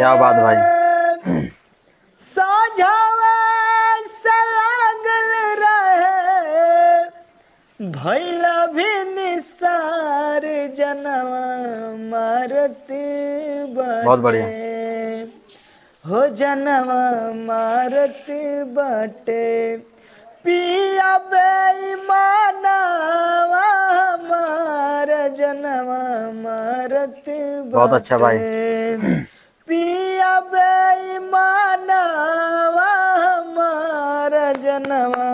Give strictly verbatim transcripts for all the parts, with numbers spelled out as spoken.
क्या बात भाई। साझावा से लागल रहे, भइला भी निसार जनवा मारत बाटे। बहुत बढ़िया। हो जनवा मारत बाटे, पिया बेईमानवा हमार जनवा मारत बहुत अच्छा भाई। बाटे। पिया बेईमानवा हमार जनवा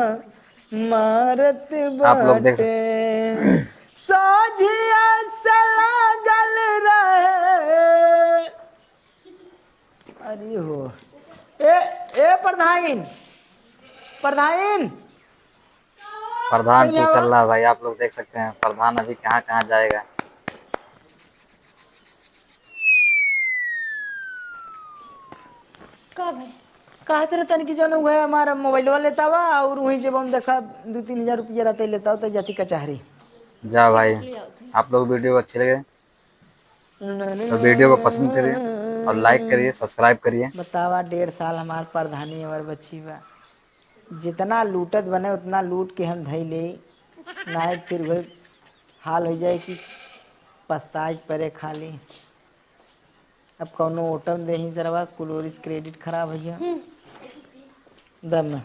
मारत आप लोग देख सकते बाटे। साझिया से लागल रहे। अरे हो। ए, ए प्रधान, प्रधान। प्रधान कहीं तू आवा। चल रहा भाई, आप लोग देख सकते हैं प्रधान अभी कहाँ कहाँ जाएगा। का भाई? कहत रहे तन कि जौन उहे हमारा मोबाइलवा लेता हुआ और वहीं जब हम देखा दो तीन हजार रुपया रहते लेता हो तो जाती कचहरी। जा भाई, आप लोग वीडियो अच्छे लगे तो वीडियो को पसंद करिए और लाइक करिए, सब्सक्राइब करिए। बतावा, डेढ़ साल हमार प्रधानी हमार बच्ची बा, जितना लूटत बने उतना लूट के हम धई ले, नाहीं फिर वही हाल हो जाए कि पछताए परे खाली। अब कौनो ओटम देही सरवा, कुलोरिस क्रेडिट खराब भैया। हम्म। दम में।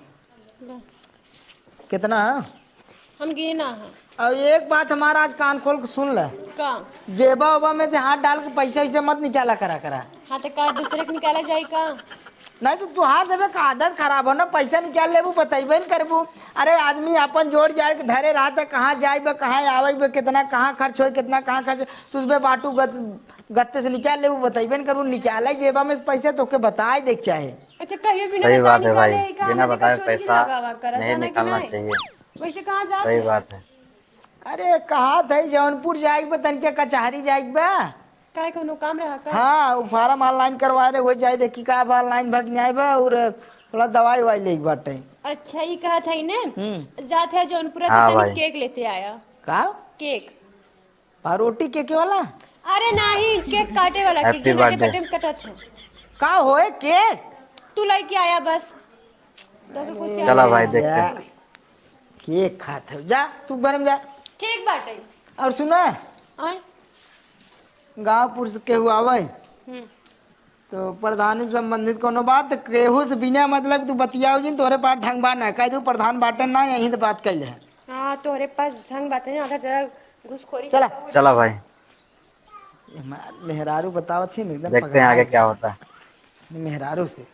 लो। कितना है? हम गिना है। अब एक बात हमारा आज कान खोल के सुन ले। का? जेबा ओबा में से हाथ डाल के पैसा वैसा मत निकाला करा करा। हाँ, तो का दूसरे के निकाला जाए का? नहीं तो तुहार देवे का आदत खराब हो ना, पैसा निकाल लेबू, बतैबे न करबू। अरे, आदमी अपन जोड़ जाड़ के धरे रहत है, कहाँ जाइबे, कहाँ आवेबे, कितना कहाँ खर्च होई, कितना कहाँ खर्च होई, तुझबे बाटू गत, गत्ते से निकाल लेबू, बतैबे न करबू। निकाले जेबा में से पैसा तोके बताए देख चाहे। अच्छा, कहियो बिना सही बताए बात है भाई, निकाले, ई का बिना हमने बताए देखा चोरी पैसा लगावा कर, नहीं अचानक निकालना नहीं। चाहिए। वैसे कहाँ जात सही है? बात है। अरे, कहा था जौनपुर जाइक बा, तनिका कचहरी जाइक बा। काहे, कौनो काम रहा का? हाँ, उ फार्म ऑनलाइन करवा रहे, हो जाए, देखी का बा, ऑनलाइन भग जाए बा, और थोड़ा दवाई वाई लेके बाटे। अच्छा, ई कहा था ने? हम्म। जात है जौनपुर, हाँ तो तनी भाई। केक लेते आया। का? केक। पारोटी केक वाला? अरे नहीं, केक काटे वाला, केक Happy जो लड़के birthday। बर्थडे में कटत है। का होए केक? तू लेके आया बस। तो, तो कुछ अरे चला भाई, यार। देखते हैं। केक खात है, जा तू घर में जा। ठीक बाटे। और सुना, आय? गाँवपुर से केहू आवे, हम्म। तो प्रधानी संबंधित कोनो बात, केहू से बिना मतलब तू बतियाओ जिन, तोहरे पास ढंग बा ना, कह दू प्रधान बाटन ना, यहीं से बात कैले है। हाँ, तोहरे पास ढंग बाटे ना, अगर जरा घुसखोरी चला। करता हो चला भाई। हमार मेहरारू बतावत थी, एकदम देखते हैं आगे पगला क्या होता है। मेहरारू से।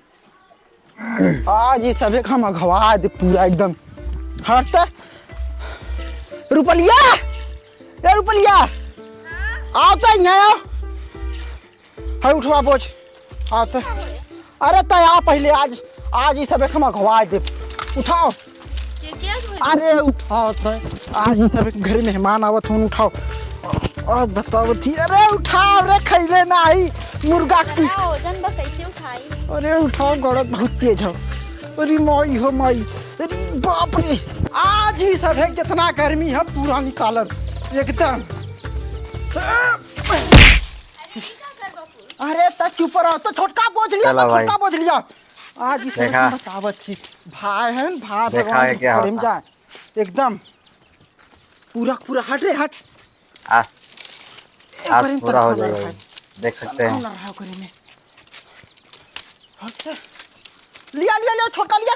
आज ई सभे का हम अघवा दे पूरा एकदम। हट त। रुपलिया! ए रुपलिया! आओ त यहाँ आओ। हाय उठवा बोझ। आओ त। अरे त आ पहले आज, आज ई सभे का हम अघवा दे। उठाओ। के, के आज बोले? अरे उठाओ त। आज ई सभे के घरे मेहमान आवत होन, उठाओ। आज बताओ थी, अरे उठाओ रे, खैले नाही मुर्गा की। बताओ, जन बा कैसे उठाई? अरे उठाओ, गड़त बहुत तेज हो। अरे माई हो माई, अरे बाप रे, आज ई सभे कितना गर्मी है, पूरा निकालब एकदम। अरे ई का करबा कुल? अरे त चुप रहो, तो छोटका बोझ लिया, चला तो भाई। छोटका बोझ लिया। आज ई सभे देखा। बतावत थी, भाई है न, भाई देखा भगवान है क्या करे में होता। जा, एकदम पूरा, पूरा हट रे, हट। आ, ए, आज करे में पूरा हो तनखा जाएगा लग भाई। है। देख सकते हैं। तनखा लग रहा है करे में। हट। लिया, लिया, लिया, छोटका लिया।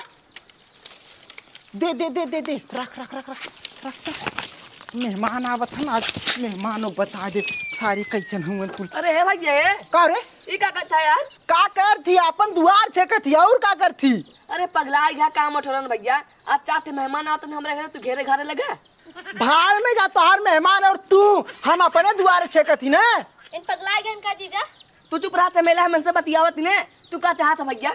दे, दे, दे, दे, दे। रख, रख, रख, रख, रख, रख। मेहमान आवत है ना, आज मेहमानों बता दे, सारी कैसन हुवन कुल। अरे हे भैया, ए? का रे? ई का करत है यार? का करत थी? अपन दुआर छेकत थी, और का करत थी? अरे पगला, यहाँ काम उठलन भैया। आज चार ठे मेहमान आवत हैं हमरा घरे, तू घेरे घारे लगा। भाड़ में जा, तोहार मेहमान और तू, हम अपने दुआरे छेकत ही ना। इन पगला गए इनका जीजा। तू चुप रहा, चमेला, हम इनसे बतियावत ही ना। तू का चाहत है भैया?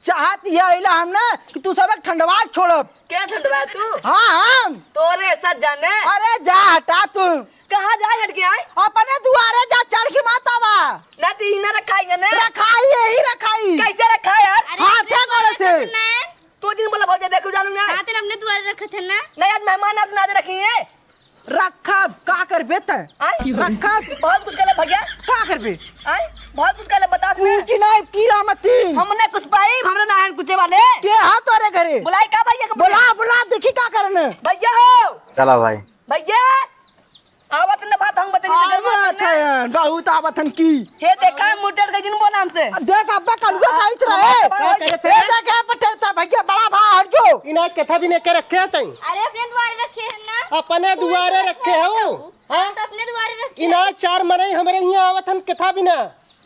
चाहत यह अइला हम ना कि तू सब एक ठंडवा के छोड़ब। क्या ठंडवा तू? हाँ, हम। तोरे साथ जाने। अरे जा हटा तू। कहाँ जाए हट के आए? अपने दुआरे जा, चढ़ के मत आवा। ना तो इन्हें रखाई ना। रखाई, यही रखाई। कैसे रखा यार? अरे, हाथे अपने गोड़े से। दुआरे रखत ना। तू जिन बोला भौजी, देखो जानू ना। हाँ, तेरे अपने दुआरे रखे थे ना। नहीं, आज मेहमान आप ना दे रखी है। रखब, का करबे त? आय? रखब। बहुत कुछ कहले भैया। का करबे? आय? बहुत कुछ कहले, बता कुछ नहीं, कीरा मतीन। हमने कुछ पाई, हमने ना है कुछ वाले। के हा तोरे घरे? बुलाई का भैया के? बुला, बुला, देखी का करने। भैया हो। चला भाई। भैया, आवत न बात हम बतनी से आवत ना। हन, बहुत आवत हन की। हे देखा, मुटर के जिन बोला हमसे। देख, अब्बा कलुआ साइत रहे। का करत ए, है? देख, ए, पटेता भैया, बड़ा भा, हट जो। इना कथा भी नहीं के रखे हैं तई। अरे, अपने दुआरे रखे हैं ना। अपने दुआरे रखे हो? हाँ? तो अपने दुआरे रखे इना हैं। चार मनई हमरे यहाँ आवत हन, कथा भी ना।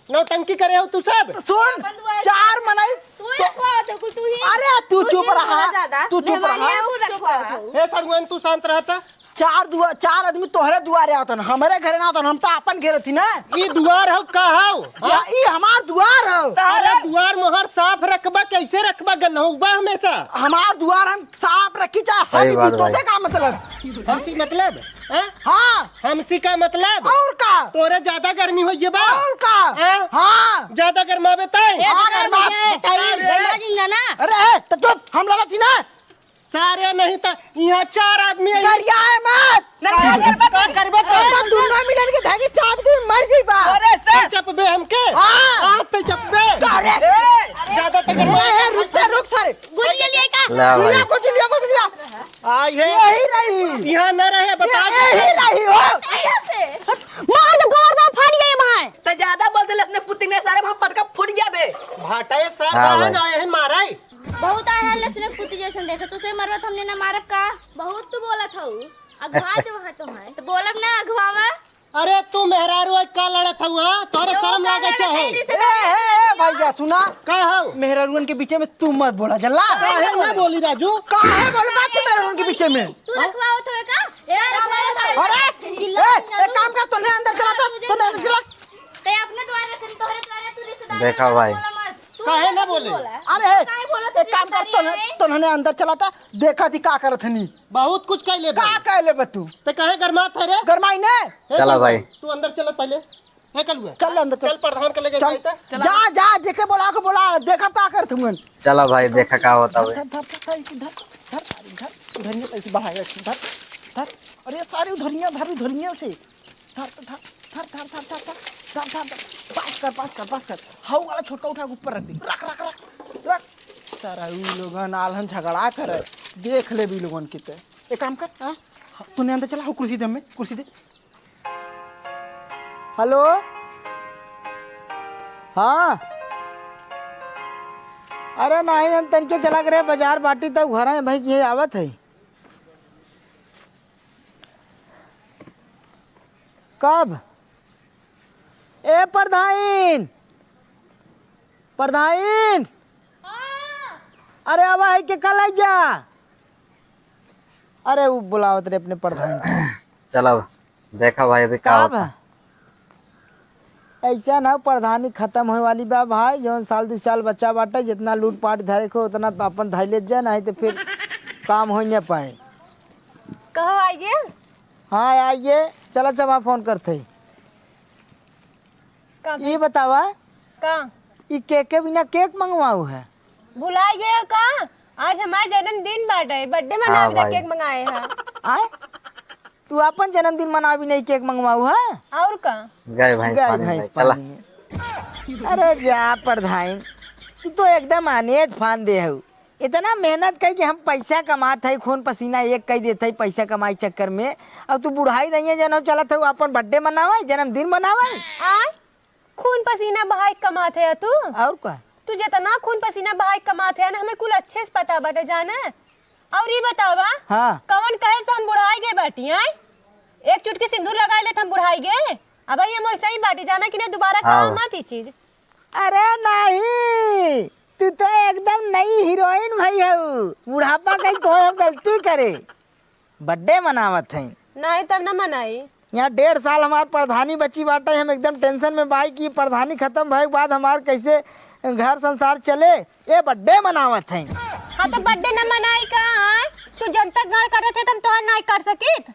नौटंकी करे हो तू सब। तो सुन, अपन दुआरे चार मनई तू ही तो रखवावत हो, कुल तू ही। अरे, तू तू चुप ही रहा, बोला ज्यादा। तू चुप मेहमान रहा। यहाँ वो रखवावत हो। हे सड़ुआन, तू शांत रहता। चार दुआ-, चार आदमी तोहरे दुआरे आवत हन, हमरे घरे ना आवत हन, हम तो आपन घेरे थी ना। ई दुआर हौ का हौ? हाँ? या, ई हमार दुआर हौ। अरे, दुआर मोहर साफ रखबा, कैसे रखबा, गन्हौबा हमेशा। हमार दुआर हम साफ रखी, चाहे सही हट बात दी, भाई। तोसे का मतलब? हमसे मतलब? हैं? हाँ। हमसे का मतलब? और का? तोरे ज्यादा गर्मी होइ गई बा? और का? हैं? हाँ। ज्यादा गर्मावे तै? ए, हाँ, दूसरा गर्मा, भैया, बताइए। गर्मा जिन जाना। अरे, ए, तो चुप, हम लड़त ही ना। सारे नहीं तो यहाँ चार आदमी है। गरियाए मत। नहीं, अरे, का करबे तै? तो दुनो मिलन के धागे चाप दे, मर गई बा। अरे, सर। चपबे हमके? हाँ। आप पे चपबे। अरे। ए, ज्यादा तो गर्मा ए, ए, रुक, रुक, सारे। गोली ले लिए का? ला भाई। लिया, गोली लिया, गोली लिया। आई है। यही रही। यहाँ न रहे, बता ये दे। यही रही हो। मार तो गोड़ दो, फाड़ गए भाई। तो ज्यादा बोलते लसने पुतिंग ने सारे वहाँ पटका फूट गया बे। भाटा ये सर हाँ कहाँ भाई। ना आए हैं मारा ही। बहुत आए हैं लसने पुति जैसन देखे, तुसे मरवा तो हमने ना मारब का? बहुत तू बोलत हऊ। अगवा दे वहाँ तो है। तो बोलब ना अगवावा। अरे तू मेहरारू है, का लड़त हऊ, हाँ? तोरे तो शर्म का लागे लड़त चाहे। है, ए, रिश्तेदार ए, ए, भैया, सुना। का हऊ? मेहरारुअन के बीचे में तू मत बोला, जल्ला। काहे ना बोली राजू? काहे बोलबा तू मेहरारुअन के बीचे में? तू हाँ? रखवावत हवे का? ए, रखवावत हवे। अरे, चिल्ला, ए, चिल्ला एक तू। काम कर, तोने अंदर चला तो, तोने अंदर चला। ते अपने द्वार रखन, तोहरे द्वार तू रिश्तेदार देखा भाई। बोला मत। तू काहे ना बोले? बोला। अरे, काहे बोला तू एक काम कर, रिश्तेदार तोने, है? तोने अंदर चला था, देखा थी का करत हनी। बहुत कुछ कह ले का बा। कह ले बा तू? ते काहे गरमात है रे? गरमाई ने? हे चला चल, भाई। तू अंदर चल पहले। हे कलुआ। चल अंदर चल। चल प्रधान के लगे चल। जाई त। जा, जा, जेके बोला के बोला, देखब का करत हुन। चला भाई, देखा का होता है। धर, धर, धर, धर, धर, धर, सारी धर, उधरिया तैसे बढ़ाए रखी, धर, धर। अरे सारी उधरिया धर, उधरिया से। धर, धर, धर, धर, धर, धर, धर, धर, धर, धर। पास कर, पास कर, पास कर। हाउ वाला छोटका उठा के ऊपर रख दे। रख, रख, रख, रख। सारा उ लोगन आलहन झगड़ा कर, देख ले भी लोगन के ते। एक काम कर, हाँ? हाँ, तूने अंदर चला, हो कुर्सी दे हमें, कुर्सी दे। हेलो, हाँ, अरे नाही, हम तनिके चला गए बाजार बाटी, तब घर आए भाई कि ये आवत है। कब? ए प्रधाइन, प्रधाइन, अरे आवा है के कल आई जा। अरे उ बुलावत रहे अपने प्रधान। चला, देखा भाई अभी का का होता। बा? ऐसा ना, प्रधानी खतम होए वाली बा भाई। जौन साल दू साल बच्चा बाटे, जितना लूट पाट धरे को उतना अपन धइ लेत जा, नहीं तो फिर काम होइ न पाए। कहो आइए। हाँ आइए, चला चमा फोन करते। का ई भाई? बतावा, का? ई केक के बिना केक मंगवाऊ है? भुलाइ गए का? आज हमार जन्मदिन बाटे, बर्थडे हाँ मनावे ला भाई। केक मंगाए हैं। आय? तू अपन जन्मदिन मनावी नहीं, केक मंगवाऊ है? और का? गए भैंस गए पानी में, भैंस चला। पानी में। अरे जा प्रधान, तू तो एकदम अनेज फान दे हऊ। इतना मेहनत कई कि हम पैसा कमात है, खून पसीना एक कई देत है पैसा कमाई चक्कर में, और तू बुढ़ाई नहीं है, जनऊ चलत है अपन बर्थडे मनावे, जन्मदिन मनावे। आ? खून पसीना बहाई कमात है तू? और का? तू जितना खून पसीना बहाई कमात है ना, हमें कुल अच्छे से पता बाटे जाने। और ई बतावा, हाँ। कवन कहे से हम बुढ़ाई गए बाटी, आय? एक चुटकी सिंदूर लगाई लेत हम बुढ़ाई गए। अब हम वैसे ही बाटी जाना कि नहीं, दोबारा हाँ। काम मत ई चीज। अरे नहीं, तू तो एकदम नई हीरोइन भई हऊ। बुढ़ापा कहीं तो हम गलती करे, बर्थडे मनावत हैं। नहीं, तब ना मनाई। यहाँ डेढ़ साल हमार प्रधानी बची बाटे, हम एकदम टेंशन में बाई कि प्रधानी खत्म भए के बाद हमार कैसे घर संसार चले, ये बर्थडे मनावत हैं। हाँ, तो बर्थडे ना मनाई का, आय? तू जनता गाड़ काटत है, तो हम तोहार नाई काट सकित?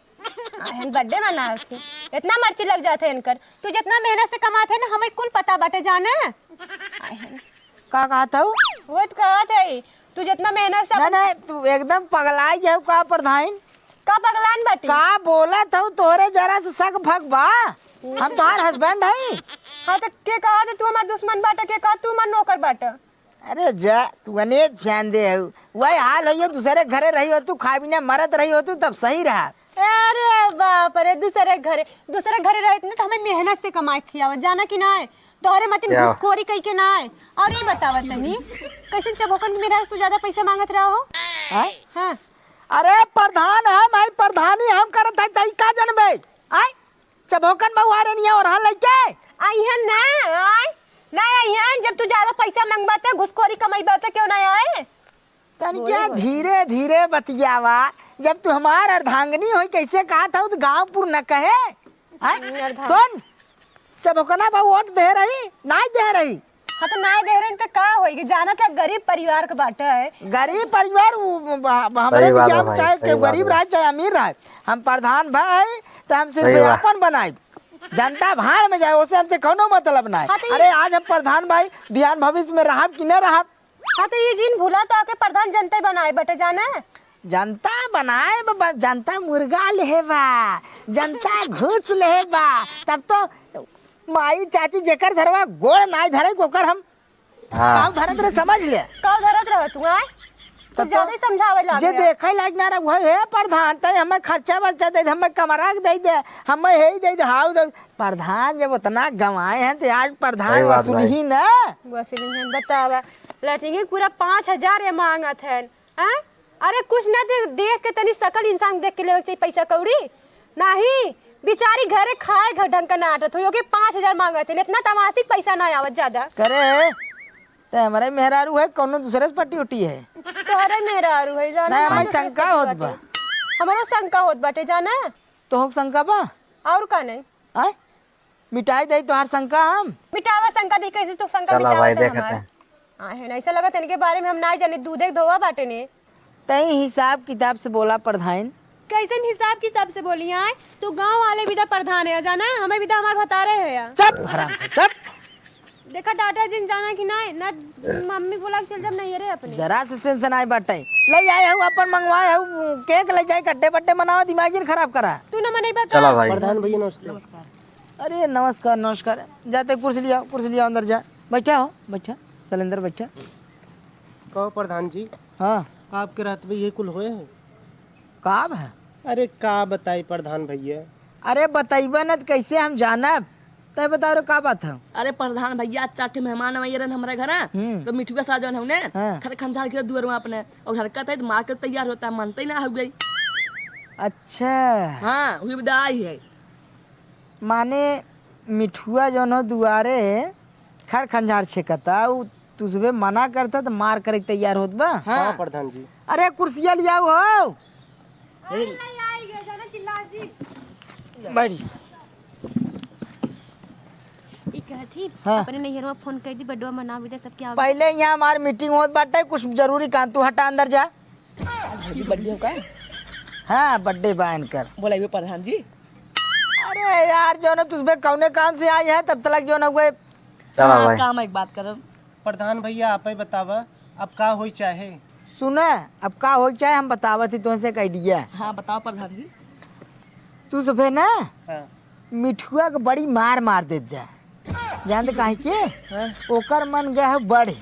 अहन बर्थडे मनावत है, इतना मर्ची लग जात है इनकर। तू जितना मेहनत से कमात है ना, हमें कुल पता बाटे जाने। अहन। का कहत हऊ? वो तो कहत है, तू जितना मेहनत से नहीं, अपन नहीं, तू एकदम पगलाई गए का प्रधान? का पगलान बाटी? का बोलत हऊ? तोहरे जरा से शक भक बा। हम तोहार husband हई। हाँ, त के कहा त तू हमार दुश्मन बाटा, के कहा तू हमार नौकर बाटा? अरे जा, तू अनेक फैन दे हऊ। वही हाल होइयो, दूसरे घरे रही हो तू, खा बिना मरत रही हो तू, तब सही रहा। अरे बाप रे, दूसरे घरे, दूसरे घरे रहत न त हमें मेहनत से कमाए खियावत, जाना कि नाय? तोहरे मतिन क्या? घुसखोरी कई के नाय। और ये बतावा तनी, कैसन चबोकन के मेहरारू से तू ज्यादा पैसा मांगत रहा हो? आय? हाँ। अरे प्रधान, हम आई प्रधानी हम करत है, तई का जनबे? आय? चबोकन बउआ रे निया ओरहन लइके। अइहन ना, आय? ना अइहन, जब तू ज्यादा पैसा मंगबा त, घुसखोरी कमइबा त क्यों ना आए? तनिका बोले, बोले। धीरे धीरे बतियावा। जब तू हमार अर्धांगिनी होई, कैसे कहत हऊ त गाँवपुर न कहे? हैं? हम्म, अर्धांग- सुन, चबोकना बा वोट दे रही, नाय दे रही। हाँ, त नाय दे रही त का होई कि जानत है गरीब परिवार के बाटे है। गरीब परिवार, उ, ब-, ब-, हमरे सही बात है बियाह में भाई, चाहे सही के बात गरीब है। रहे चाहे अमीर रहे, हम प्रधान भाई त हम सिर्फ सही बात। आपन बनाई, जनता भाड़ में जाए, ओसे हमसे कौनो मतलब नाय। हाँ, त ई अरे आज हम प्रधान भाई, बिहान भविष्य में रहब कि न रहब, हाँ, त ये जिन भूला त आके प्रधान जनता बनाए बटे जाना। जनता बनाए बा, जनता मुर्गा लेहे बा, जनता घूस लेहे बा, तब तो माई चाची जेकर धरवा गोड़ नाय धरे ओकर हम हाँ। काव धरत रहे समझ ले। काव धरत रह तू आय? तो तो ज्यादा ही समझावे लाग जे रहा। देखे लायक ना रहा, हे प्रधान, तै हमें खर्चा वर्चा दे दे, हमें कमरा के दे दे, हमें हे ही दे दे, हाउ दे। प्रधान जब उतना गंवाए हैं तो आज प्रधान सही बात वसूली भाई। ही ना। वसूली है, बतावा। लड़की के पूरा पाँच हजार ये मांगत है, हैं? अरे कुछ ना दे, देख के तनी शकल इंसान देख के लेवे के चाहिए पैसा कौड़ी। नहीं, बेचारी घरे खाए घर ढंग का ना आटत होई, ओके पाँच हजार मांगत है, इतना तमासिक पैसा ना आवत ज्यादा। करे, ते हमारे मेहरारू है, कौनो दूसरे से पट्टी उट्टी है? तोहरे मेहरारू है, जाना नहीं, हमारे हमारे शंका होत बा। हमरो शंका होत बाटे, जाना। तोहक शंका बा? और का नहीं? आय? मिटाई दे तोहार शंका हम। मिटावा शंका, देख कैसे तो शंका चला मिटावत भाई, है देखत हमार। हैं। आ, है ना, ऐसा लगत है इनके बारे में हम ना जाने, दूधे के धोवा बाटे ने। तई हिसाब किताब से बोला प्रधान। कैसन हिसाब किताब से बोली आय? तू गाँव वाले विदा प्रधान है, जाना है? हमें विदा हमार भतारे है यार। चुप हराम, चुप। देखा डाटा जिन जाना कि ना, ना मम्मी बोला के चल जब नहीं रे अपने। जरा से सेंस नाय बाटे। ले आए हऊ अपन मंगवाए हऊ केक ले जाए कड्डे बड्डे मनावा दिमाग जिन खराब करा। तू ना मनई बता। चला भाई। प्रधान भैया नमस्ते। नमस्कार। अरे नमस्कार नमस्कार। जाते कुर्सी लियाओ कुर्सी लियाओ अंदर जा। बैठा हो बैठा। सलेंदर बैठा। कहो प्रधान जी। हाँ। आपके रहत में ये कुल होए हैं? का बा? अरे का बताई प्रधान भैया। अरे बतइबा न त कैसे हम जानब? तय बताओ रे का बात है? अरे प्रधान भैया, आज चार ठे मेहमान आइए रहन हमरे घरा, हम्म। तो मिठुआ साहब जौन हमने हाँ। खर खंझार के दुअरवा अपने और हरकत है तो मार के तैयार होता, मानते ही ना हो गई। अच्छा। हाँ, वही बदाई है। माने मिठुआ जौन हो दुआरे खर खंझार छेकता, उ तुझबे मना करता तो मार करे के तैयार होत बा। हाँ। हाँ प्रधान जी। अरे कुर्सिया लियाओ हो। अरे नहीं आई गए, ज्यादा चिल्ला जी। बैठ। ई कहत ही, हाँ। अपने नैहरवा फोन कर दी, बड्डवा मना विदा सबके आवे। पहले यहाँ हमार मीटिंग होत बाटे, कुछ जरूरी काम, तू हटा अंदर जा। आज भौजी बर्थडे हो का? हाँ, बर्थडे बा इनकर। बोलाइबे प्रधान जी। अरे यार, जौन तुझबे कौने काम से आई है, तब तलक जौन हुए। चला हाँ, भाई। काम एक बात करब। प्रधान भैया, आप ही बतावा, अब का होई चाहे? सुना, अब का होई चाहे, हम बतावत ही तुमसे एक idea। हाँ, बताओ प्रधान जी। तू सभे ना, हाँ। मिठुआ के बड़ी मार मार देत जा। जानत काहे के? हाँ। ओकर मन गए है बढ़े।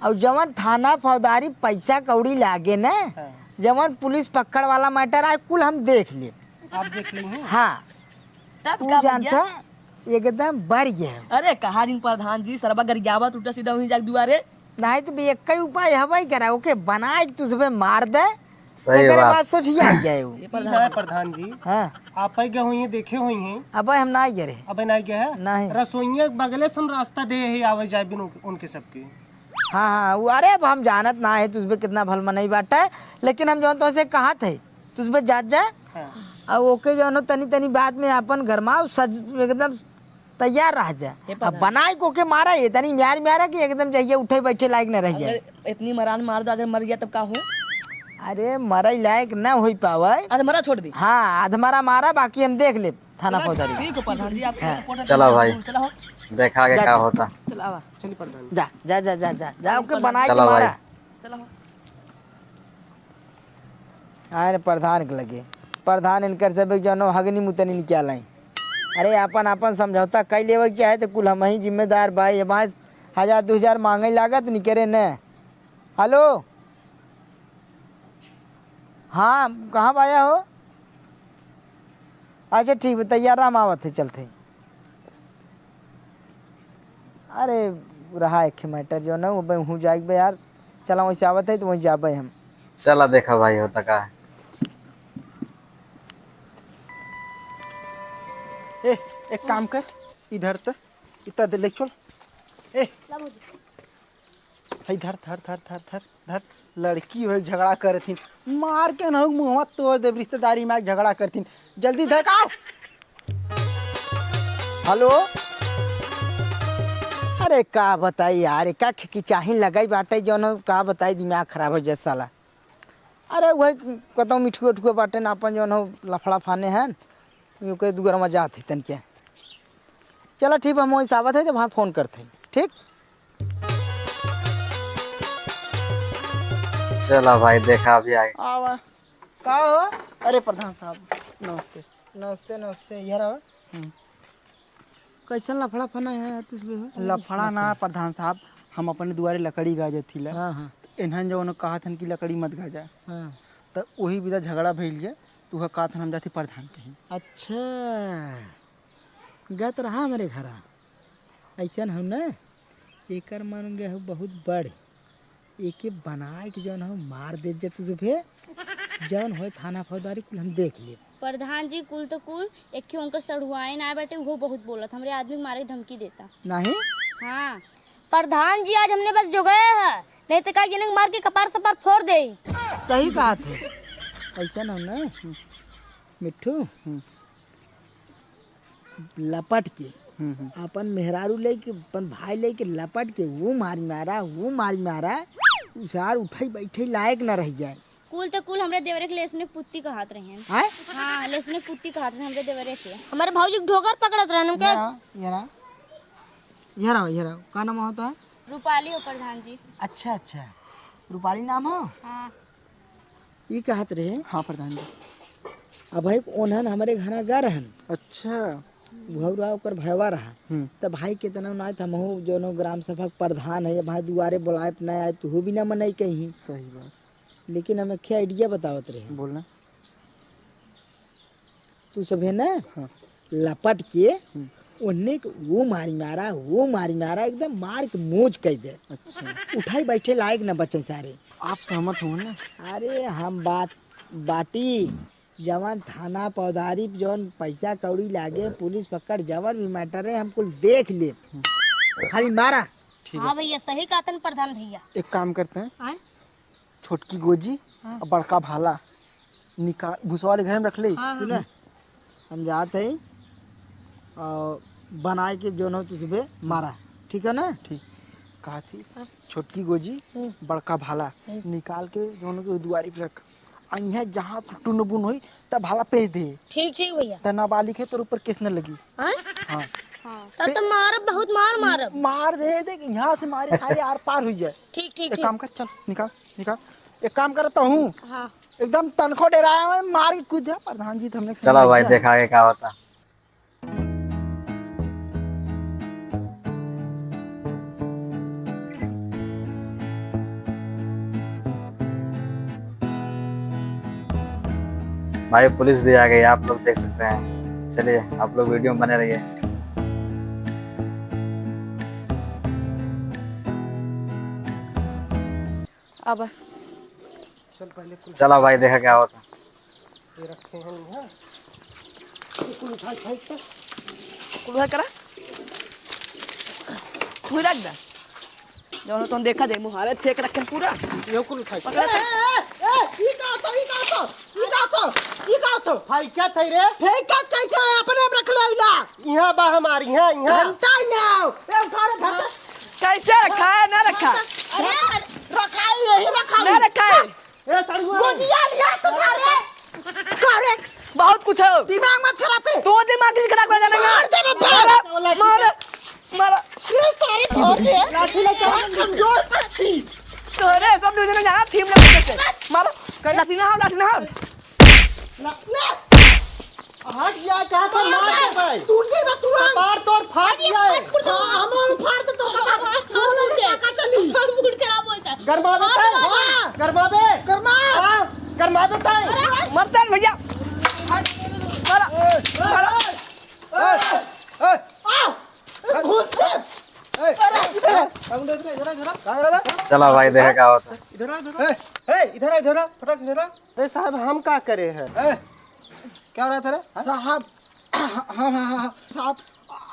और जवन थाना फौजदारी पैसा कौड़ी लागे ना, हाँ। जवन पुलिस पकड़ वाला matter आए, कुल हम देख ले। आप देख ली हैं? हाँ। तब तू का जानता भैया? है, एकदम बढ़ गया है। अरे कहा दिन प्रधान जी, सरबा गरियावा टूटा सीधा वहीं जाके दुआरे। नहीं तो भी एक ही उपाय हवाई करा, ओके बनाए के तुझबे मार दे। सही एकरे बात। बाद सोचिए आ जाए वो। ये ई प्रधान ना जी। प्रधान जी, हाँ। आप ही गए हुई हैं, देखे हुई हैं। अबे हम ना गए रहे। अबे ना गए हैं? नहीं। रसोइया के बगले से हम रास्ता दे ही आवे जाए बिन उन-, उनके सबके। हाँ, हाँ, वो, अरे अब हम जानत ना है तुझबे कितना भल मनई बाटे, लेकिन हम जौन तोसे कहत है, तुझबे जात जा। हाँ। और ओके जौन हो तनी तनी बात में अपन गरमाओ, सज एकदम तैयार रह जा। हे अब प्रधान। बनाए को के मारा, ये तनी म्यार म्यारा कि एकदम जाइए उठे बैठे लायक न रह जाए। अगर इतनी मरान मार दो, अगर मर गया तब का हो? अरे मरई लायक न होई पावे। अधमरा छोड़ दी। हाँ, अधमरा मारा, बाकी हम देख ले थाना चलो, फौजदारी। ठीक हो प्रधान जी, आपको हाँ। support है, चला तो भाई। चला हो। देखा के जा, का जा। होता। चलो आवा। चलिए प्रधान जी। जा, जा, जा, जा, जा, जा, ओके बनाए के चला भाई। मारा। चला हो। आए ने प्रधान के लगे। प्रधान इनकर सब एक जनो हगनी मुतनी निकालाई। अरे, आपन, आपन समझौता कई लेवे के है, तो कुल हम ही जिम्मेदार बा। ये बाँस हजार, दो हजार माँगे लागत निकरे न। हेलो, हाँ, कहाँ बाया हो? अच्छा, ठीक बा, तैयार रहा, हम आवत है, चलते हैं। अरे, रहा एक मैटर जो ना, वो बे हूँ जाइक बे यार, चला वहीं से आवत है, तो वहीं जाबे हम। चला देखा भाई, होता का है। ए, एक काम कर, इधर त, इतना दे ले चल। ए, ला भौजी। हई धर, धर, धर, धर, धर, धर। लड़की हो, झगड़ा करथिन, मार के ना मुंहवा तोड़ देब, रिश्तेदारी में झगड़ा करथिन। जल्दी धर का। हेलो, अरे का बताई यार, का खिकिचाही लगाई बाटे, जौन हो, का बताई, दिमाग खराब हो जाए साला। अरे वही कतौ मिठुआ उठुआ बाटे ना, अपन जौन हो लफड़ा फाने हैं, ओके दुगरमा जात है तनके। चला ठीक बा, हम वहीं से आवत है, जब हाँ फोन करते हैं, ठीक। चला भाई, देखा अभी आगे। आवा। का हो? अरे प्रधान साहब, नमस्ते। नमस्ते, नमस्ते। इधर आवा। हम्म। कैसन लफड़ा फना है यार, तुझ में हो? लफड़ा ना नमस्ते। प्रधान साहब, हम अपने दुआरे लकड़ी गाजत थी ला। हाँ, हाँ। इन्हन जो उन्होंने कहा था कि लकड़ी मत गाजा। हाँ। तो वही विधा झगड़ा भइल जे, तो वह कहा था हम जाती प्रधान कहीं। अच्छा। गत रहा हमरे घरा। अइसन हो न, एकर मन गे हो बहुत बड़। एके बनाए के जौन हो मार देत जा तू सभे। जौन होय थाना फौजदारी कुल हम देख लेब। प्रधान जी, कुल तो कुल, एक ठे उनकर सढ़ुआइन आए बाटे, उहो बहुत बोलत, हमरे आदमी के मारे के धमकी देता। नहीं? हाँ। प्रधान जी, आज हमने बस जोगाया है, नहीं तो का जने मार के कपार सपार फोड़ दे। सही कहा थे। अइसन हो न, मिट्ठू। हम्म। लपट के, हम्म, हम्म। अपन मेहरारू लेके, अपन भाई लेके लपट के, वो मारी मारा, वो मारी मारा, उ सार उठई बैठई लायक ना रह जाए। कुल तो कुल हमरे देवरे के लेसने पुत्ती कहत रहेन। आय? हाँ, लेसने पुत्ती कहत रहेन हमरे देवरे के। हमारे भौजी के ढोकर पकड़त रहेन हमके। ये रहा, ये रहा, ये रहा, ये रहा। का नाम होता है? रूपाली हो प्रधान जी। अच्छा, अच्छा, रूपाली नाम हो? हाँ। ई कहत रहे। हाँ प्रधान जी। अब भाई ओनहन हमरे घरा गा रहन। अच्छा। भौरा ओकर भयवा रहा। हम्म। त भाई केतना ना त हमहू जौनो ग्राम सभा के प्रधान है, भाई दुआरे बोलाए त ना आए, तू हो भी ना मनई कहीं। सही बात। लेकिन हम एक idea बतावत रहे। बोलना। तू सभे ना हाँ। लपट के हम्म। ओन्ने के वो मारी मारा, वो मारी मारा, एकदम मार के मोज कइ दे। अच्छा। उठाई बैठे लायक ना बचन सारे। आप सहमत हो ना? अरे हम बात बाटी, जवन थाना पौदारी पे जवन पैसा कौड़ी लागे, पुलिस पकड़, जवन भी matter है, हम कुल देख ले। खाली मारा। ठीक है। हाँ भैया, सही कहतन प्रधान भैया। एक काम करते हैं, आय? छोटकी गोजी हाँ। और बड़का भाला निकाल, भूसा वाले घर में रख ले। हाँ, हाँ। सुने, हम जात है और बनाए के जौन हो तुझबे मारा, ठीक है ना? ठीक। कहा थी, हाँ। छोटकी गोजी, हम्म। बड़का भाला हम्म। निकाल के जौन के दुआरी पे रख। आ इहाँ जहाँ टुनबुन होई, तब भाला पेच दे। ठीक, ठीक भैया। त नाबालिग है, तोर ऊपर case न लगी। हाँ? हाँ। हाँ। तब तो मारब, बहुत मार मारब। मार दे, देख, यहाँ से मारे, सारे आर पार हुई जाए। ठीक, ठीक, एक ठीक। काम कर, चल, निकाल। निकाल। एक काम करता हूँ। हाँ। एकदम तनखो डेराया है, मार के कूद जा, प्रधान जी तो हमने चला भाई, देखा आगे का होता। भाई, पुलिस भी आ गई, आप लोग देख सकते हैं। चलिए, आप लोग video में बने रहिए। अब चल, पहले कुल चला भाई, देखा क्या होता। ये रखे हैं यहाँ। ये कुल उठा, उठा के। कुल उठा करा। तू रख दे। जौन तुम देखा दे, मुहारे छेक रखे पूरा। ये कुल उठा के। पकड़ा ए, था। ए, ए, ई का होता, ई का होता, ई का होता, ई का होता? भाई, क्या था रे? फेंका कैसे है? अपने में रख ले इला। यहाँ बा हमारी, यहाँ, यहाँ। घंटा ही ना हो। ए, उठा रे, धर दे। कैसे रखा है, ना रखा? अरे, रखा है, यही रखा है। ना रखा है। ए, सड़ुआ। गोजिया लिया तो सारे। का रे? बहुत कुछ हो। दिमाग मत खराब करे। तू दिमाग नहीं खराब कर देना। मार दे बे, मार। मार, मार। ये सारे छोड़ दे। लाठी लेके आ। कमजोर पड़ती। तोरे सब दूसरे जगह थीम लगा देते। मार। लाठी ना हो, लाठी ना हो। ला-, ले। टूट गई बा तुरंत। कपार तोर फाट अरे, जाए। फट फुट हाँ, हम और फाड़ तो टोका का। सोना में टाका चली। मूड खराब होता है। गरमावे हाँ, ताई? गरमावे। हाँ। गरमावे। हाँ, गरमावे ताई? अरे, मरते हैं भैया। ए, ए, ए, ए, ए, आ, घुस दे। ए, हम इधर, इधर, इधर, इधर। चला भाई, देखा का होता है। इधर आ, इधर आ। ए, ए, इधर आ, इधर आ, फटाक से इधर आ। ए साहब, हम का करे हैं? ए, क्या हो रहा था रे? हाँ? साहब, हाँ, हाँ, हाँ, हाँ, साहब,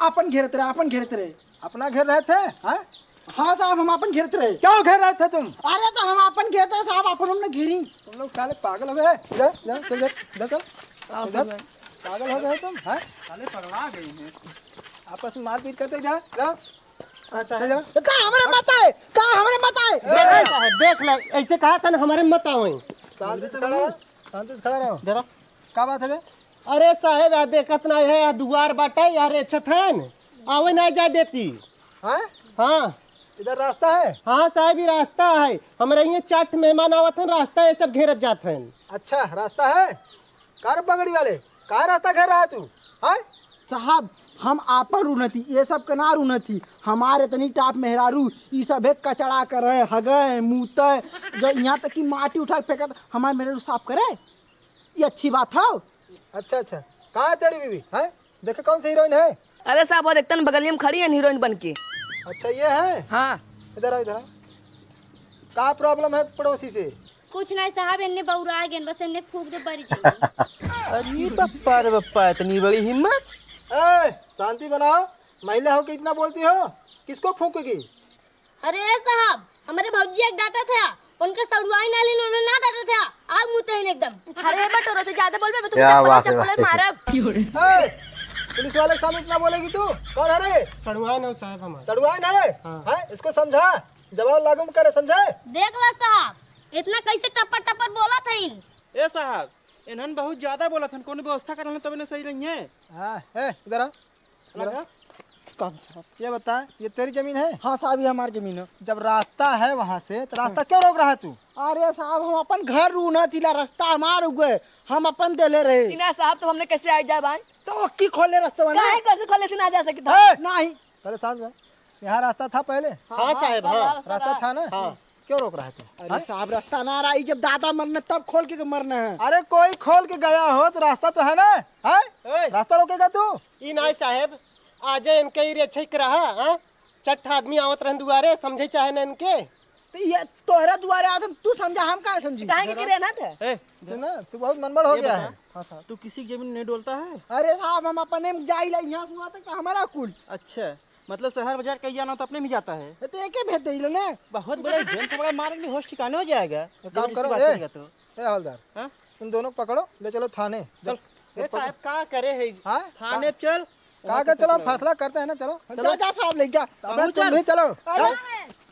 अपन घेरत रहे, अपन घेरत रहे। अपना घेर रहे थे? हाँ? हाँ साहब, हम अपन घेरत रहे। क्यों घेर रहे थे तुम? अरे तो हम अपन घेरत रहे साहब, अपन हमने घेरी। तुम लोग साले पागल हो गए हैं। इधर, इधर, चल, इधर, इधर चल। आओ इधर। सब लोग। पागल हो गए तुम, हाँ? साले पगला गए हैं। आपस में मारपीट करते, इधर, इधर। अच्छा। इधर। का हमरे मत आए? का हमरे मत आए? देख ले साहब, देख ले, ऐसे कहा था ना, हमरे मत आओ। शांति से खड़ा रहो, शांति से खड़ा रहो। जरा। का बात है बे? अरे साहेब, आ देखत ना है, आ दुआर बाटे, आ रेछत हन, आवे ना जाए देती। हाँ? हाँ। इधर रास्ता है? हाँ साहेब, ई रास्ता है। हमरे यहाँ चार ठे मेहमान आवत हन, रास्ता ये सब घेरत जात हन। अच्छा, रास्ता है? का रे पगड़ी वाले, का रास्ता घेर रहा है तू? हाँ? साहब, हम आपन रुनत ही, ये सब के ना रुनत ही। हमारे इतनी टाप मेहरारू, ई सब है कचड़ा करे, हगे, मूते, जो यहाँ तक कि माटी उठा के फेंकत, हमारे मेहरारू साफ करे? ये अच्छी बात है? अच्छा, अच्छा। कहाँ है तेरी बीवी? हैं? देखे कौन सी हीरोइन है? अरे साहब, वो देखते ना बगलिया में खड़ी है हीरोइन बन के। अच्छा, ये है? हाँ। इधर आओ, इधर आओ। का प्रॉब्लम है पड़ोसी से? कुछ नहीं साहब, इन्ने बौरा गए, बस इन्ने फूंक दे, बरी जाएगी। अरे बप्पा रे बप्पा, इतनी बड़ी हिम्मत। ए, शांति बनाओ, महिला हो के इतना बोलती हो, किसको फूंकेगी? अरे साहब, हमारे भौजी एक डांटा था, उनके सड़ुआई ना लेने, उन्होंने ना डांटा था, आग मुते हैं एकदम। अरे बटोरो, तो ज्यादा बोलबे, मैं तुमको क्या चप्पल बात है चप्पल भाई? मारब। ए, पुलिस वाले के सामने इतना बोलेगी तू? कौन है रे? सड़ुआइन है साहब हमार। सड़ुआइन है? हाँ। हैं? इसको समझा, जबान लागू में करे, समझे? देख ला साहब, इतना कैसे टपर टपर बोला था ई? ए साहब, इन्हन बहुत ज्यादा बोला था, कोनो व्यवस्था करना तब इन्हें सही रही है। हाँ, ए, इधर आ। इधर आ। लगा? कौन साहब? ये बता, ये तेरी जमीन है? हाँ साहब, ये हमारी जमीन है। जब रास्ता है वहाँ से, तो रास्ता हाँ। क्यों रोक रहा है तू? अरे साहब, हम अपन घर रूना थीला, रास्ता हमार हो गए, हम अपन देले रहे। इना साहब, तो हमने कैसे आ जाए भाई? तो ओक्की खोले रास्ता बना। काहे कैसे खोले से ना जा सकता? ए! नहीं। पहले शांत रह। यहाँ रास्ता था पहले? हाँ, हाँ, साहब, हाँ। रास्ता था ना? हाँ। क्यों रोक रहा है तू? अरे हाँ? साहब, रास्ता ना रहा, ई जब दादा मरने तब खोल के मरने हैं। अरे कोई खोल के गया हो तो रास्ता तो है ना? हाँ? ओए। रास्ता रोकेगा तू? ई नाई साहब, आजे इनके ई रेछे के रहा, हाँ? चट्ठ आदमी आवत रहन दुआरे, समझे चाहे ना इनके। तो ये तोहरा दुआरे आवत हम, तू समझा, हम काहे समझी? काहे के गिरे ना थे? ए, तू ना, तू बहुत मनबढ़ हो ये गया बता, है। हाँ साहब। तू किसी की जमीन नहीं डोलता है? अरे साहब, हम अपने में जाइला, यहाँ से वहाँ तक हमारा कुल। अच्छा, मतलब शहर बाजार कहीं जाना हो तो अपने में जाता है? ए, तो एके भेज देइला ना। बहुत बड़ा जेल से बड़ा मारेंगे, होश ठिकाने हो जाएगा। एक काम जबरदस्ती करो, बात ए, करेगा तो। ए हवलदार, हाँ? इन दोनों को पकड़ो, ले चलो थाने। चल। ए साहब, का करे है? हाँ? थाने का-, चल। का कर, चलो, फैसला करते हैं ना, चलो, चलो। जा, जा साहब, ले जा। अबे, तुम भी चलो। अरे,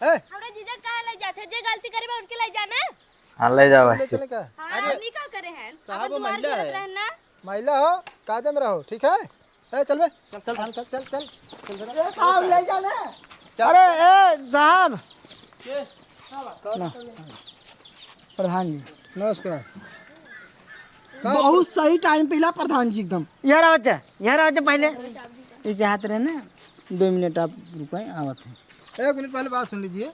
ए। हमरा जीजा काहे ले जाते? जे गलती करी बा, उनके ले जाना। हाँ, ले जाओ ले भाई। चले का? हाँ, अरे, हमनी का करे हैं? साहब, अपन दुआर महिला घेरत है। रहन ना। महिला हो, कायदे में रहो, ठीक है? ए, चल बे। चल, चल, चल, चल, चल, चल। ए, साहब, ले जाना। चल। अरे, ए, साहब। के? ना। प्रधान जी। नमस्कार। का? बहुत सही टाइम पे ला प्रधान जी एकदम। यहाँ रहो बच्चा, यहाँ रहो बच्चा पहले। ये क्या हाथ रहे ना, दो मिनट आप रुको, आवत है। एक मिनट पहले बात सुन लीजिए।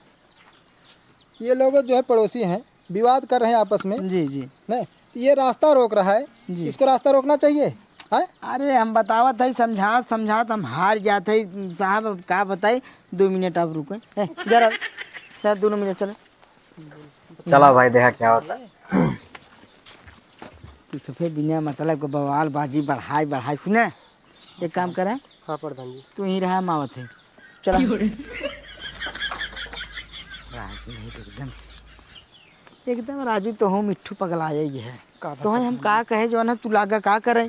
ये लोग जो है पड़ोसी हैं, विवाद कर रहे हैं आपस में। जी, जी। नहीं, तो ये रास्ता रोक रहा है, जी। इसको रास्ता रोकना चाहिए, हैं? अरे हम बतावत है, समझात समझात हम हार जात है साहब, अब का बताई, दो मिनट आप रुको। ए, जरा, सर, दोनों मिनट चलो। चला भाई, देखा क्या होता है। तू सफेद बिना मतलब के बवाल बाजी बढ़ाई बढ़ाई, सुने? एक काम करे। हाँ प्रधान जी। तू यहीं रहा, हम आवत है। चला। राजू नहीं तो एकदम से, एकदम राजू तो हूँ मिट्ठू पगलाए ही है। का तो हम का कहे जो है ना, तू लागा का करे?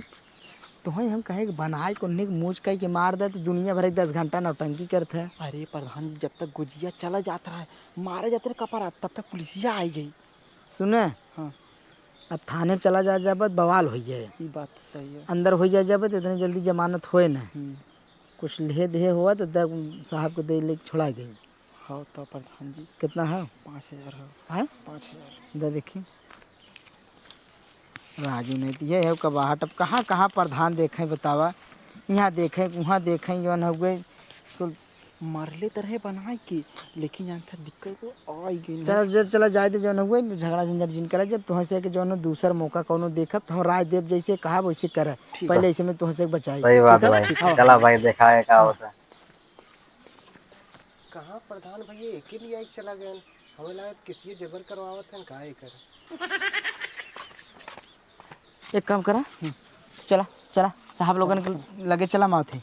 तो हम कहे कि बनाए को निक मोच कह के मार दे तो दुनिया भर एक दस घंटा नौटंकी करत है। अरे प्रधान जी, जब तक गुजिया चला जात रहा है, मारे जाते रहे कपारा, तब तक पुलिसिया आई गई। सुने? हाँ। अब थाने में चला जा जाबत बवाल हो जाए। ई बात सही है। अंदर हो जा जाबत इतनी जल्दी जमानत होए ना। हम्म। कुछ लिहे दिहे हुआ तो द-, साहब को दे ले छोड़ा दे। हाँ तो प्रधान जी। कितना है? पाँच हजार है। हैं? पाँच हजार। दे देखी। राजू नहीं तो ये है कबाहट। अब कहाँ कहाँ प्रधान देखे बतावा। यहाँ देखे, वहाँ देखे, जौन हउए, तो मरले त रहे बनाए के, लेकिन जानता दिक्कत को आई गई ना। चला, चला, चला, जाए दे, जौन हउए, झगड़ा झंझट जिन करा। जब तुहसे के जौन दूसर मौका कौनो देखब, तो हम राय देब, जैसे कहा वैसे करे। ठीक। पहले ऐसे में तुहसे बचाई। सही बात ठीक है? भाई। हाँ। चला भाई, देखा है का होता। कहाँ प्रधान भैया, एक ही लिया एक चला गए। हमें लगा किसी जबर करवावत है का एकर। एक काम करा, हम्म। चला, चला, साहब लोगन के लगे चला, मावत है।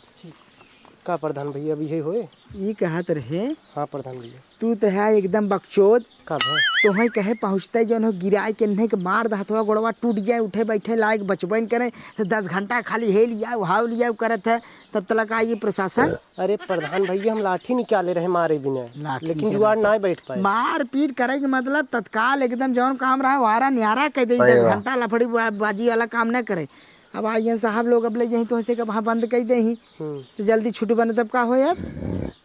का प्रधान भैया, अभी यही होए? ई कहत रहे। हाँ प्रधान भैया। तू तो है एकदम बकचोद। का भा? तोहई कहे पहुँचते जौन हो गिराए के, इन्हें के मार द हथवा गोड़वा टूट जाए, उठे बैठे लायक बचबे न करे, तो दस घंटा खाली हे लियाओ, हाव लियाओ करत है, तब तलक आई प्रशासन। अरे प्रधान भैया, हम लाठी निकाले रहे मारे बिना, लाठी लेकिन निकाले। जुआर ना बैठ पाए। मारपीट करे के मतलब तत्काल एकदम जौन काम रहा, वारा न्यारा कह दे, सही दस बात। घंटा लफड़ी बा-, बाजी वाला काम न करे। अब आइए साहब लोग, अब ले यहीं तो ऐसे के वहाँ बंद कर दे ही। हम्म। तो जल्दी छुट्टी बने तब का हो यार?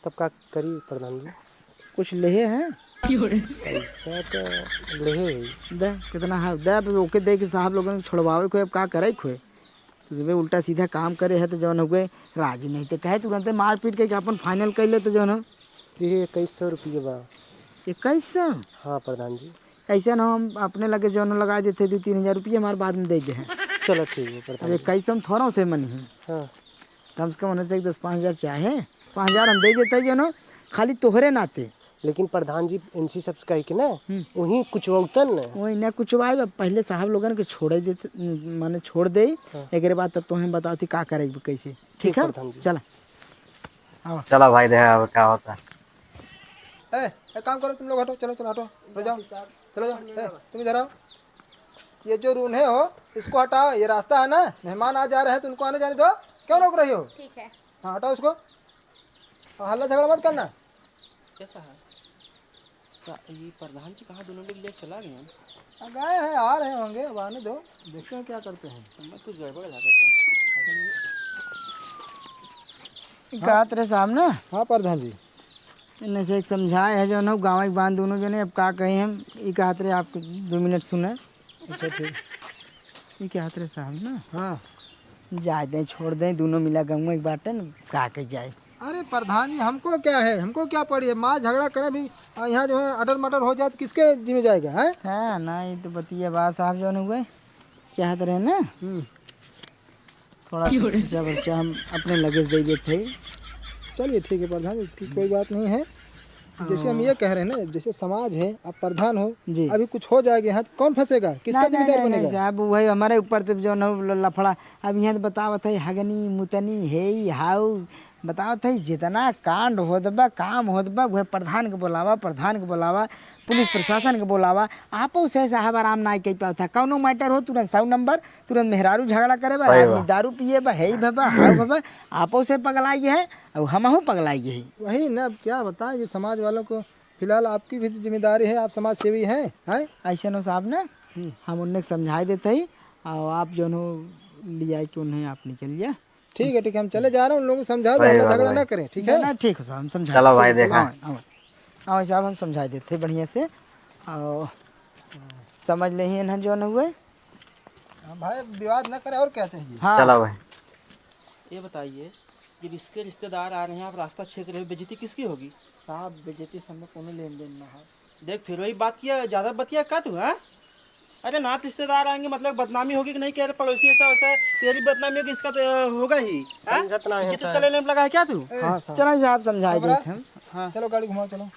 तब का करी प्रधान जी? कुछ लेहे हैं? पैसा तो लेहे है। दे, कितना है? दे, अब ओके दे के साहब लोगन के छोड़वावे को, अब का करे को है? तो जब उल्टा सीधा काम करे है तो जौन हुए राजू नहीं तो कहे तुरंते मारपीट के अपन final कर ले तो जौन हो। ये इक्कीस सौ रुपये बा। इक्कीस सौ? हाँ प्रधान जी। ऐसे ना हम अपने लगे जौन लगा देते दो तीन हजार रुपये हमारे बाद में दे दे हैं। चलो ठीक है प्रधान अब जी। इक्कीस सौ में थोड़ा से मन ही। हाँ। कम से कम उन्हें से एक दस पाँच हजार चाहे, पाँच हजार हम दे देते जौन हो, खाली तोहरे नाते। लेकिन प्रधान जी इनसे सबसे कह के ना, हम्म। वहीं कुछ वौतन ना। वही ना कुछ भाई, अब पहले साहब लोगन के छोड़े देते, माने छोड़ दे, हाँ। एकरे बाद तब तो हम बताओ थी का करे कैसे। ठीक ठीक है? प्रधान जी। चला। आवा। चला भाई, देखा अब का होता। ए, एक काम करो, तुम लोग हटो, चलो, चलो, हटो, हटो, जाओ, चलो, जाओ, ए, तुम इधर आओ। ये जो रून्हे हो, इसको हटाओ, ये रास्ता है ना, मेहमान आ जा रहे हैं, तो उनको आने जाने दो, क्यों रोक रही हो? ठीक है। हाँ, हटाओ इसको, और हल्ला झगड़ा मत करना। कैसा है? सा-, ये प्रधान जी कहाँ दोनों लोग ले चला गए हैं? आ, गए हैं, आ रहे होंगे, अब आने दो, देखते हैं क्या करते हैं। हमें कुछ गड़बड़ लगा था। ई कहत रहे साहब ना? हाँ प्रधान जी। इन्हें से एक समझाए है जो ना गाँव के बांध दोनों जने, अब का कही हम, ई कहत रहे आपको दो मिनट सुने। अच्छा ठीक। ई कहत रहे साहब ना? हाँ। जाए दें, छोड़ दें, दोनों मिला गँउआ के बाटे न, का कही जाए। अरे प्रधान जी, हमको क्या है, हमको क्या पड़ी है, मार झगड़ा करें भी, आ, यहाँ जो है अटर मटर हो जाए तो किसके जिम्मे जाएगा, हैं? हाँ ना, ये तो बतिया बा साहब जौन हुए, कहत रहे ना, हम्म। थोड़ा सा खर्चा वर्चा हम अपने लगे से दे देते हैं। चलिए ठीक है प्रधान जी, इसकी कोई बात नहीं है। जैसे हम हाँ। ये कह रहे हैं ना, जैसे समाज है, आप प्रधान हो, जी। अभी कुछ हो जाएगा यहाँ, तो कौन फंसेगा, किसका नहीं, नहीं, जिम्मेदार नहीं, नहीं बनेगा? साहब, वही हमारे ऊपर तो जो न ल-, लफड़ा, अब यहाँ तो बतावत है, हगनी, मुतनी, हेई, हाउ, बतावत है, जितना कांड होत बा, काम होत बा, वह प्रधान के बोलावा, प्रधान के बोलावा, पुलिस प्रशासन के बोलावा, आपो से साहब आराम ना कर पावत है। कौनो matter हो, तुरंत सौ नंबर, तुरंत मेहरारू झगड़ा करे बा, सही आदमी बा। दारू पिए बा, हेई भबा, हाउ भबा, आपो से पगलाई है, और हमहू पगलाई है। वही ना, अब क्या बताएं, ये समाज वालों को फिलहाल आपकी भी जिम्मेदारी है, आप समाज सेवी हैं, हैं? ऐसे नो साहब ना, हम्म। हम उन्हें समझाए देते ही, और आप जो नो लिया कि उन्हें आप निकल लिया। ठीक है, ठीक है, हम चले जा रहे हैं, उन लोगों को समझा दो, सही हल्ला बात झगड़ा भाई। ना करें, ठीक है? ना, ठीक है साहब, हम समझा चलो देते भाई, हैं। देखा। हाँ, हाँ, हाँ, वैसे आप हम समझा देते हैं बढ़िया से, और समझ ले ही इन्हें जो न हुए। हाँ भाई, विवाद ना करें, और क्या चाहिए? हाँ। चलो भाई। ये बताइए, जब इसके रिश्तेदार आ रहे हैं, आप रास्ता छेक रहे हो, बेइज्जती किसकी होगी? साहब, बेइज्जती से हमें कोनो लेन देन ना है। देख, फिर वही बात किया, ज्यादा बतिया का तू, हाँ? अरे, नात रिश्तेदार आएंगे, मतलब बदनामी होगी कि नहीं, कह रहे पड़ोसी ऐसा वैसा है, तेरी बदनामी होगी, इसका तो होगा ही, हाँ? समझत ना है इज्जत इसका साहब। लेने में लगा है क्या तू? ए, हाँ साहब। चलो साहब, समझा हमरा? देते हम। हाँ। चलो, गाड़ी घुमाओ, चलो।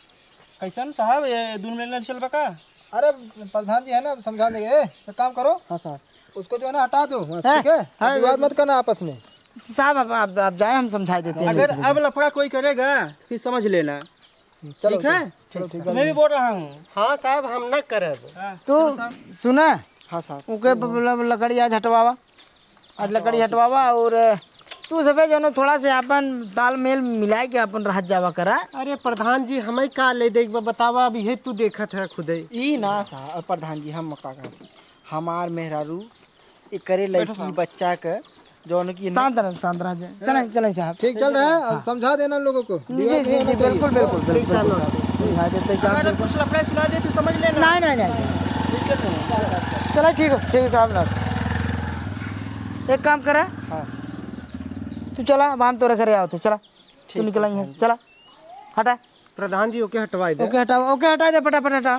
कैसन साहब, ये दून में चल बका? अरे, प्रधान जी है ना, समझा देंगे। ए, एक काम करो। हाँ साहब। उसको जो है ना, हटा दो, बस, हैं? ठीक है? हाँ, विवाद बिल्कुल। मत करना आपस में। साहब, अब आप, आप जाए, हम समझा देते हैं अगर इसे। अब लफड़ा कोई करेगा, फिर समझ लेना। चलो, ठीक है? चलो, ठीक है। तुम्हें भी बोल रहा हूँ। हाँ साहब, हम ना करब। हाँ, तू चलो साहब। सुना? हाँ साहब। ओके, ब-, ब-, लकड़ी आज हटवावा। आज लकड़ी हटवावा और तू सबे जनो थोड़ा से अपन तालमेल मिलाए के अपन रहत जावा करा। अरे प्रधान जी, हमें का ले दे, एक बार बतावा, अब ये तू देखत है खुदे। ई ना साहब, प्रधान जी, हम का कहत, हमार मेहरारू एकरे बैठो लड़की साहब। बच्चा के जौन की शांत रह, शांत रह जाए। चलें, चलें साहब। ठीक चल रहा है, हम हाँ। समझा देना लोगों को। जी, जी, जी, बिल्कुल, बिल्कुल, ठीक बिल्कुल, साहब, बिल्कुल। समझा देते साहब, अगर बिल्कुल। कुछ लफड़ा सुना दे तो समझ लेना। नहीं, नहीं, नहीं, नहीं। ठीक है, नहीं। चलो, ठीक हो, ठीक है साहब, नमस्कार। एक काम करा। हाँ। तू चला, अब हम तोरे घरे आवत है, चला। तू ठीक निकला है, यहाँ से, प्रधान जी। चला, हटा। प्रधान जी, ओके हटवाई दे। ओके हटाओ, ओके हटा दे, फटाफट हटा।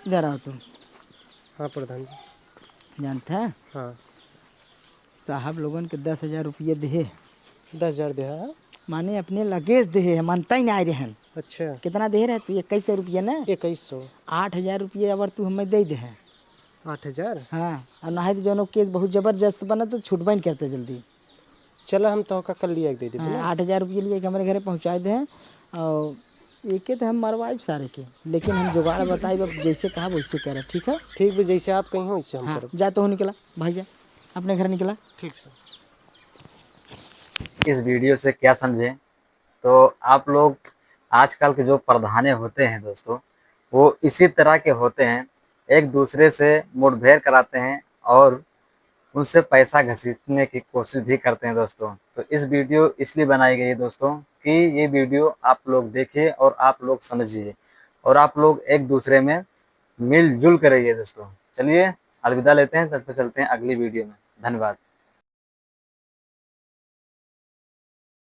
इधर आओ तू। हाँ प्रधान जी। जानत है? हाँ। साहब लोगन के दस हजार रुपये देहे। दस हजार देहा है? माने अपने लगेज देहे है, मानता ही नहीं आए रहन। अच्छा। कितना देहे रहे तू? इक्कीस सौ रुपये ना? इक्कीस सौ। आठ हजार रुपये अगर तू हमें दे दे है। आठ हजार? हाँ, और नहीं तो जौनो केस बहुत जबरदस्त बना तो छूटबे नहीं करते जल्दी। चला, हम तोहका कल लिया के दे देबे हाँ, ना। आठ हजार रुपये लिए के हमारे घरे पहुँचा दे हैं, और एके तो हम मरवाइब सारे के, लेकिन हम जुगाड़ बताइब, अब जैसे कहा वैसे करे, ठीक है? ठीक बा, जैसे आप कहीं वैसे हम हाँ, करब। जा तो निकला भाई, जा अपने घर निकला। ठीक सर। इस वीडियो से क्या समझे? तो आप लोग आजकल के जो प्रधाने होते हैं दोस्तों, वो इसी तरह के होते हैं, एक दूसरे से मुठभेड़ कराते हैं और उनसे पैसा घसीटने की कोशिश भी करते हैं दोस्तों। तो इस वीडियो इसलिए बनाई गई है दोस्तों कि ये वीडियो आप लोग देखिए और आप लोग समझिए और आप लोग एक दूसरे में मिलजुल कर रहिए दोस्तों। चलिए अलविदा लेते हैं, तब तक चलते हैं अगली वीडियो में। धन्यवाद।